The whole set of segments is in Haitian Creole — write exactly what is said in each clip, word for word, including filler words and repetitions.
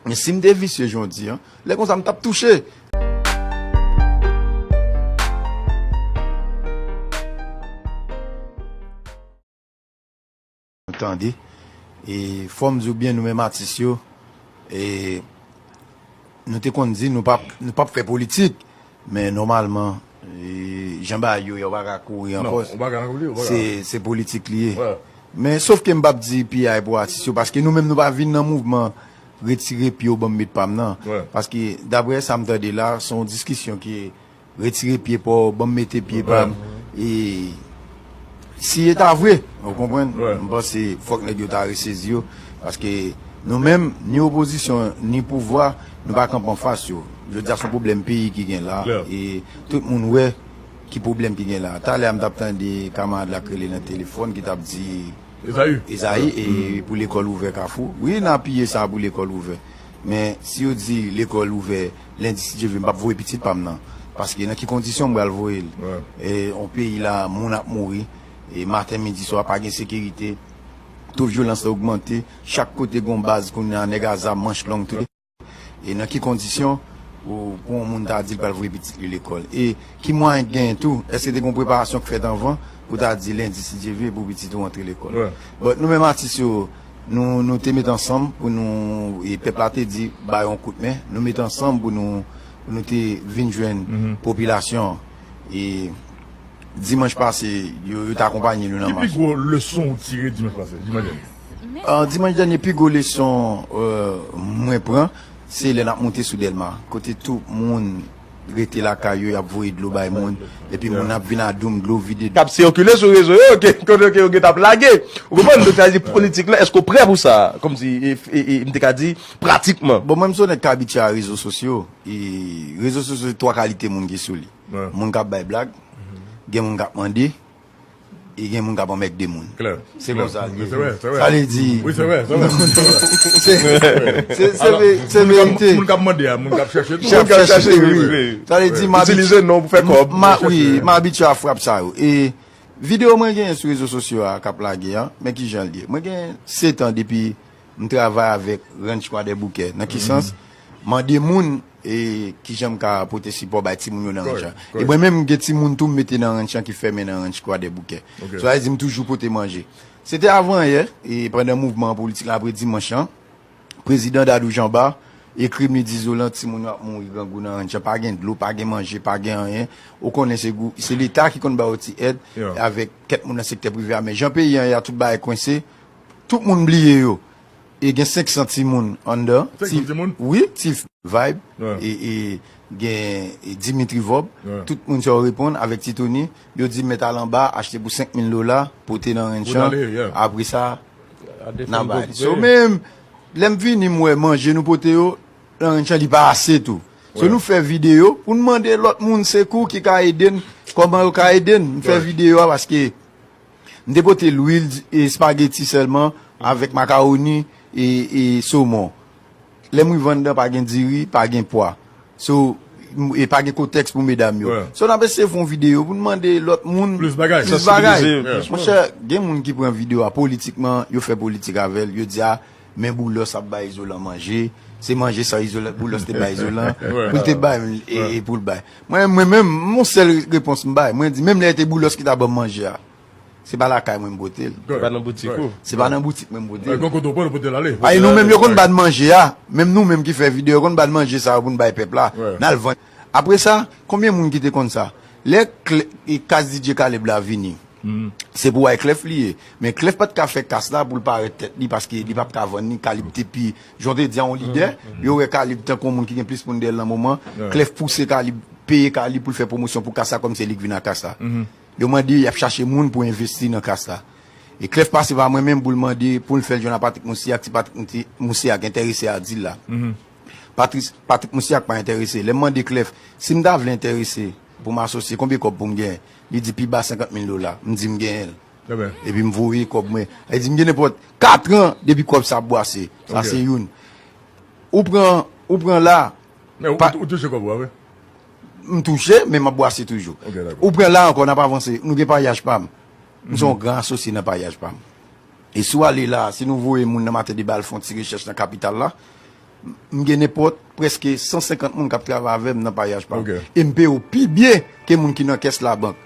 Men si m te visye jan w di an, lè konsa m t ap touche. Tande. E fò m di w byen, nou menm atis yo, e nou te konn di nou p ap, nou p ap fè politik, men nòmalman, e, jan bagay yo ye, ou pa ka kouri ankò. Se, se politik li ye. Men sof ke m p ap di piyay pou atis yo, paske nou menm nou pa vin nan mouvman retire pye w ban m met pa m nan. Paske daprè sa m tande la, se yon diskisyon ki retire pye pa w, ban m mete pye pa m. E si e ta vre, ou konprann? M panse fòk nèg yo ta resezi yo, paske nou menm, ni opozisyon, ni pouvwa, nou pa kanpe anfas yo. Jodi a se yon pwoblèm peyi ki gen la, e tout moun wè ki pwoblèm ki gen la. Talè a m t ap tande kamarad la k rele nan telefòn ki t ap di Ezayi, e pou lekòl ouvè Kafou. Wi, n apiye sa pou lekòl ouvè. Men si yo di lekòl ouvè lendi si Dye vle, m p ap voye pitit pa m nan. Paske nan ki kondisyon m pral voye l? E yon peyi la, moun ap mouri. E maten, midi, swa, pa gen sekirite. To vyolans la ogmante. Chak kote gon baz kounye a, nèg a zam, manch long, tout. E nan ki kondisyon ou pou yon moun ta di l pral voye pitit li lekòl? E ki mwayen k genyen tou? Èske te gon preparasyon k fèt anvan pou ta di lendi si Dye vle pou pitit ou antre lekòl? But nou menm atis yo, nou, nou te met ansanm pou nou, e pèp la te di ba yo yon kout men, nou met ansanm pou nou, pou nou te vin jwenn popilasyon an. E dimanch pase, yo, yo te akonpanye nou nan mach. Ki pi gwo leson ou tire dimanch pase, dimanch dènye? Ah, dimanch dènye, pi gwo leson, euh, mwen pran, se lè n ap monte sou Dèlma, kote tout moun rete lakay yo, y ap voye dlo bay moun, epi moun ap vin a doum, dlo vide. K ap sikile sou rezo yo, ke, kote ke yo gentan ap lage. Ou konprann? Donk, sa vle di politik la, èske w prè pou sa? Kòmsi, e, e, e, m te ka di, pratikman. Bon, mwen, m se yon nèg k abitye a rezo sosyo, e rezo sosyo, se twa kalite moun ki sou li. Moun k ap bay blag, gen moun k ap mande, e gen moun k ap anmègde moun. Se konsa l ye. Sa vle di, se, se, se verite. Moun k ap mande a, moun k ap chèche tou. K ap chèche tou, wi. Sa vle di, m abitye, wi, m abitye a frap sa yo. E videyo mwen genyen sou rezo sosyo a k ap lage a, men kijan l ye. Mwen gen sèt an depi m travay avèk Ranch Kwadè Boukè. Nan ki sans? Mande moun, e, kijan m ka pote sipò bay timoun yo nan ranch lan. E mwen menm, m gen timoun tou m mete nan ranch lan ki fèmen nan Ranch Kwadè Boukè. Sa vle di m toujou pote manje. Se te avan yè, e pandan mouvman politik la, apre dimanch lan, prezidan Dadou Janba ekri m, li di, Zolan, timoun yo ap mouri grangou nan ranch lan. Pa gen dlo, pa gen manje, pa gen anyen. Ou konnen se gou-, se Leta ki konn ba yo ti èd avèk kèk moun nan sektè prive a. Men jan peyi an ye a, tout bagay kwense, tout moun bliye yo. E gen senk san timoun anndan. Senk san timoun? Wi, Ti Vibe, e, e gen, e Dimitri Vob, tout moun sa yo reponn avèk Ti Tony, yo di mèt al anba, achte pou senk mil dola, pote nan ranch lan. Apre sa, n a bay. So, men, lè m vini, m wè manje nou pote yo, nan ranch lan, li pa ase tou. So, nou fè videyo pou n mande lòt moun sekou ki ka ede n, kòman yo ka ede n. M fè videyo a paske m te pote lwil, e, espageti sèlman, avèk makawoni, e, e somon. Lè m rive anndan, pa gen diri, pa gen pwa. So, m, e pa gen kotèks pou medam yo. So, n ap eseye fè yon videyo pou n mande lòt moun plis bagay. Monchè, gen moun ki pran videyo a politikman, yo fè politik avè l, yo di, a, men Boulos ap bay Izolan manje, se manje sa Izolan, Boulos te bay Izolan, pou l te bay, e, e pou l bay. Mwen, mwen menm, yon sèl repons m bay, mwen di, menm lè te Boulos ki ta ban m manje a, se pa lakay mwen m pote l. Se pa nan boutik ou. Se pa nan boutik mwen m pote l. Ay, nou menm yo konn ba n manje a, menm nou menm ki fè videyo, yo konn ba n manje sa yo pou n bay pèp la, n al vann. Apre sa, konbyen moun ki te konn sa? Lè Kle-, e, kas D J Caleb la vini, se pou Wyclef li ye. Men Clef pa t ka fè kas la pou l parèt tèt li, paske li p ap ka vann li. Caleb te pi, jan w te di a, yon lidè. Yo wè Caleb tankou yon moun ki gen plis moun dèyè l nan moman. Clef pouse Caleb, peye Caleb pou l fè pwomosyon pou kas la, kòm se li k vin a kas la. Yo mande, y ap chache moun pou envesti nan kas la. E Clef pase pa mwen menm pou l mande, pou l fè l jwenn a Patrick Moussac, si Patrick Moussac enterese a dil la. Patrice, Patrick Moussac pa enterese. Lè m mande Clef, si m ta vle enterese pou m asosye, konbyen kòb pou m genyen? Li di pi ba senkant mil dola. M di m genyen l. Epi m voye kòb mwen. Li di m gen nenpòt kat an depi kòb sa ap bwase. Sa se youn. Ou pran, ou pran la. Men ou, ou touche kòb ou a vre? M touche, men m ap bwase toujou. Ou pran la ankò, n ap avanse. Nou gen paryaj pa m. M se yon gran asosye nan paryaj pa m. E si w ale la, si nou voye moun nan Maten Deba al fè yon ti rechèch nan kapital la, M gen nenpòt prèske san senkant moun k ap travay avè m nan paryaj pa m. E m peye yo pi byen ke moun ki nan kès labank.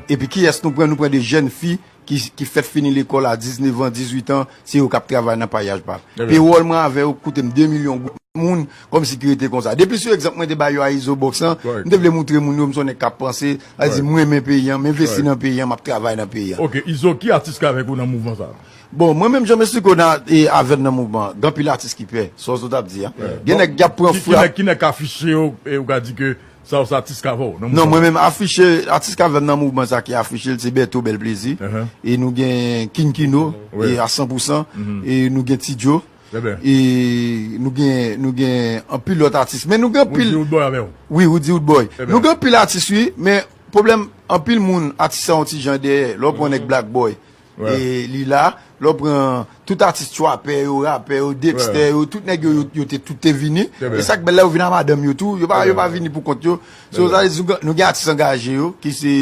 Epi kiyès nou pran? Nou pran de jèn fi ki, ki fèk fini lekòl a diznèf an, dizuit an, se yo k ap travay nan paryaj pa m. Pewòl mwen avè yo koute m de milyon goud. Moun kòmsi ki rete konsa. Depi sou egzanp mwen te ba yo a Izo Box lan, m te vle moutre moun yo m se yon nèg k ap panse, sa vle di m renmen peyi an, m envesti nan peyi an, m ap travay nan peyi an. Ok, Izo, ki atis k avèk ou nan mouvman sa a? Bon, mwen menm, jan m esplike w nan, e, avè n nan mouvman, gen anpil atis ki pè, sa w sot ap di a. Gen nèg k ap pran frap. Ki nèg, ki nèg k afiche yo, e ou ka di ke sa yo se atis k avè w nan mouvman? Non, mwen menm, afiche, atis k avè m nan mouvman sa ki afiche l, se Bertho Bèl Plezi. E nou gen King Kino, e a san pou san. E nou gen Ti Djo. E nou gen, nou gen anpil lòt atis. Men nou gen anpil. Roody Roodboy avè w? Wi, Roody Roodboy. Nou gen anpil atis, wi, men pwoblèm, anpil moun, atis sa yon ti jan dèyè. Lè w pran nèg Black Boy, e li la, lè w pran tout atis trapè yo, rapè yo, Dexter yo, tout nèg yo, yo, yo te, tout te vini. E sa k bèl la, yo vin a madanm yo tou, yo pa, yo pa vini pou kont yo. So, sa vle di, nou gen atis angaje yo, ki se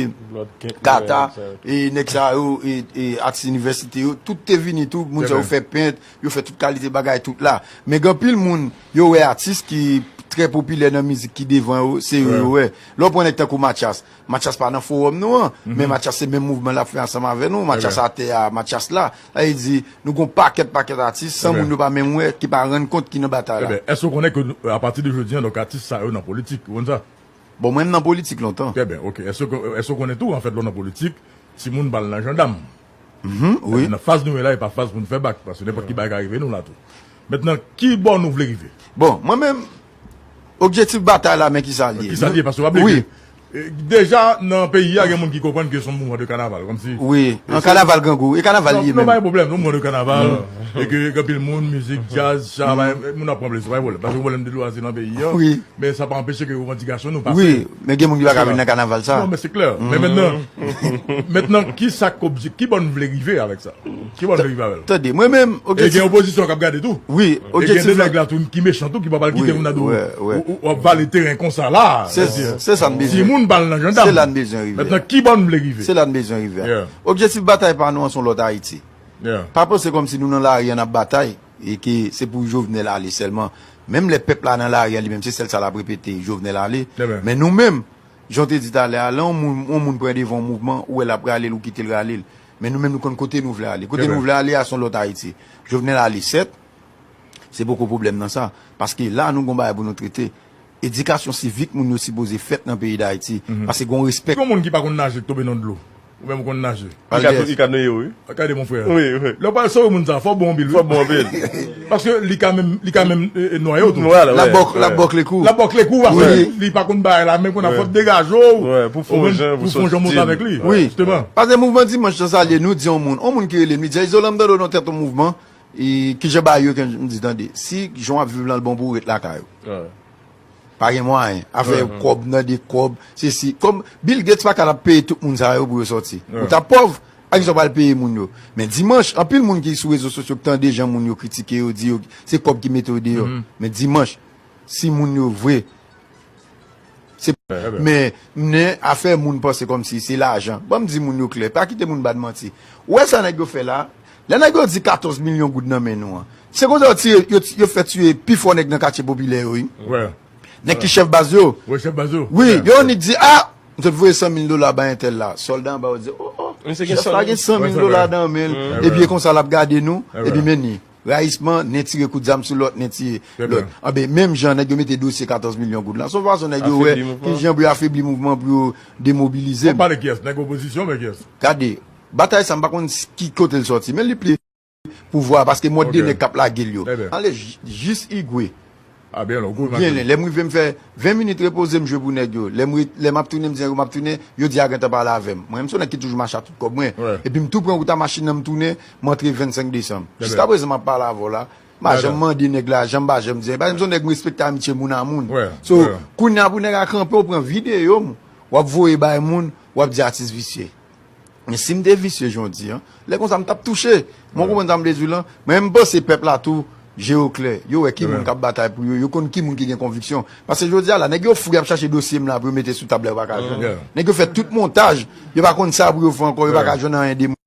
Kata, e nèg sa yo, e, e atis inivèsite yo, tout te vini tou, moun sa yo fè pent, yo fè tout kalite bagay tout la. Men gen anpil moun, yo wè atis ki trè popilè nan mizik ki devan yo, se yo yo wè. Lè w pran nèg tankou Mathias, Mathias pa nan fowòm nou an, men Mathias se menm mouvman l ap fè ansanm avè nou, Mathias atè a, Mathias la. Sa vle di, nou gon pakèt, pakèt atis, san moun yo pa menm wè, ki pa rann kont ki nan batay la. Ebyen, èske w konnen ke nou, apati de jodi an, donk atis sa yo nan politik, ou konn sa? Bon, mwen m nan politik lontan. Trè byen, ok. Èske, èske w konnen tou, anfèt, lè w nan politik, timoun pa al nan jandam? Wi. Nan faz nou ye la, e pa faz pou nou fè bak, paske nenpòt ki bagay ka rive nou la tou. Mentnan, ki bò nou vle rive? Bon, mwen menm, objektif batay la, men kisa l ye? Kisa l ye? Paske w pa bliye ke, e, deja nan peyi a, gen moun ki konprann ke se yon mouvman de kanaval, kòmsi. Wi, yon kanaval grangou. E kanaval li ye menm. Non, pa gen pwoblèm, yon mouvman de kanaval. E ke gen anpil moun, mizik, djaz, sa, moun ap pran plezi, pa gen pwoblèm. Paske gen pwoblèm de lwazi nan peyi a. Wi. Men sa pa anpeche ke revandikasyon nou pa fèt. Wi, men gen moun ki pa ka vin nan kanaval sa. Non, men se klè. Men mentnan, mentnan, ki sa k obje-, ki bò n vle rive avèk sa? Ki bò n vle rive avè l? Tande, mwen menm, e gen opozisyon k ap gade tou. Wi, e gen de nèg la tou ki mechan tou, ki pa pral kite moun nan di w, w ap vale teren konsa la. Se, se sa n bezwen. Timoun pa al nan jandam. Se la n bezwen rive. Mentnan, ki bò n vle rive? Se la n bezwen rive. Objektif batay pa nou an, se yon lòt Ayiti. Pa panse kòmsi nou nan lari an n ap batay, e ke se pou Jovenel ale sèlman. Menm lè pèp la nan lari an li menm, se sèl sa l ap repete, Jovenel ale. Men nou menm, jan w te di talè a, lè yon moun, yon moun pran devan yon mouvman, ou wè l ap rale l, ou kite l rale l. Men nou menm, nou konn kote nou vle ale. Kote nou vle ale a, se yon lòt Ayiti. Jovenel ale, sèt, se poko pwoblèm nan sa. Paske la, nou gon bagay pou nou trete. Edikasyon sivik moun yo sipoze fèt nan peyi Dayiti. Paske gon respè. Yon moun ki pa konn naje k tonbe nan dlo. Ou menm ou konn naje. Li ka, li ka noye, wi. Gade, mon frè. Wi, wi. Lè w pral sove moun sa, fò w bon anpil, wi. Fò w bon anpil. Paske li ka menm, li ka menm, e, e, nwaye w tou. L ap ba w, l ap ba w kle kou. L ap ba w kle kou, paske li, li pa konn bagay la, men kounye a fò w degaje w. Pou fè yon jan, pou fè yon jan monte avèk li. Wi. Jisteman. Paske mouvman dimanch lan sa l ye, nou di yon moun, yon moun ki rele m, li di, "Izolan, m tande w nan tèt yon mouvman, e, ki jan bagay yo?" Ke m di, "Tande, si jan w ap viv lan l bon pou w, ret lakay ou." Pa gen mwayen. Afè kòb nan de kòb, sesi. Kòm Bill Gates pa ka t ap peye tout moun sa yo pou yo sòti. Ou t ap pòv, ak sa w pral peye moun yo. Men dimanch, anpil moun ki sou rezo sosyo k tande jan moun yo kritike yo, di yo, se kòb ki mete yo deyò. Men dimanch, si moun yo vre, se, men, men afè moun panse kòmsi se lajan. Ban m di moun yo klè, pa kite moun ba n manti. Ou wè sa nèg yo fè la? Lè nèg yo di katòz milyon goud nan men nou an, se konsa yo tire, yo, yo fè tiye pi fò nèg nan katye popilè yo, wi. Nèg ki chèf baz yo. Wi, chèf baz yo. Wi, yo annik di, "Ah, m sot voye san mil dola bay entèl la." Sòlda anba yo di, "Oh, oh, chèf la gen san mil dola nan men l." Epi e konsa l ap gade nou, epi men ni. Rayisman, nen tire kout zam sou lòt, nen tiye lòt. Anben, menm jan nèg yo mete dosye katòz milyon goud la. Se yon fason nèg yo wè ki jan pou yo afebli mouvman, pou yo demobilize m. W ap pale kiyès? Nèg opozisyon oubyen kiyès? Gade, batay sa, m pa konn s-, ki kote l sòti, men li ple pouvwa, paske m wè de nèg k ap lage l yo. Anlè j-, jis Igwe. Byen len, lè m rive, m fè ven minit repoze, m jwe pou nèg yo. Lè m re-, lè m ap tounen, m di nèg yo m ap tounen, yo di a gentan pale avè m. Mwen, m se yon nèg ki toujou mache ak tout kòb mwen. Epi m tou pran wout a machin nan, m tounen, m antre vennsenk desanm. Jiskaprezan, m ap pale avè w la, m pa janm mande nèg lajan, m pa janm di anyen. Paske m se yon nèg m respekte amitye moun a moun. So, kounye a pou nèg a kanpe, w pran videyo m, w ap voye bay moun, w ap di atis visye. Men si m te visye jan w di an, lè konsa m t ap touche. Mwen konprann sa m vle di w lan. Men m panse pèp la tou, je yo klè. Yo wè ki moun k ap batay pou yo. Yo konn ki moun ki gen konviksyon. Paske jodi a la, nèg yo fou, y ap chache dosye m la pou yo mete sou tab la, yo pa ka jwenn. Nèg yo fè tout montaj. Yo pa konn sa pou yo fè ankò. Yo pa ka jwenn anyen de mwen.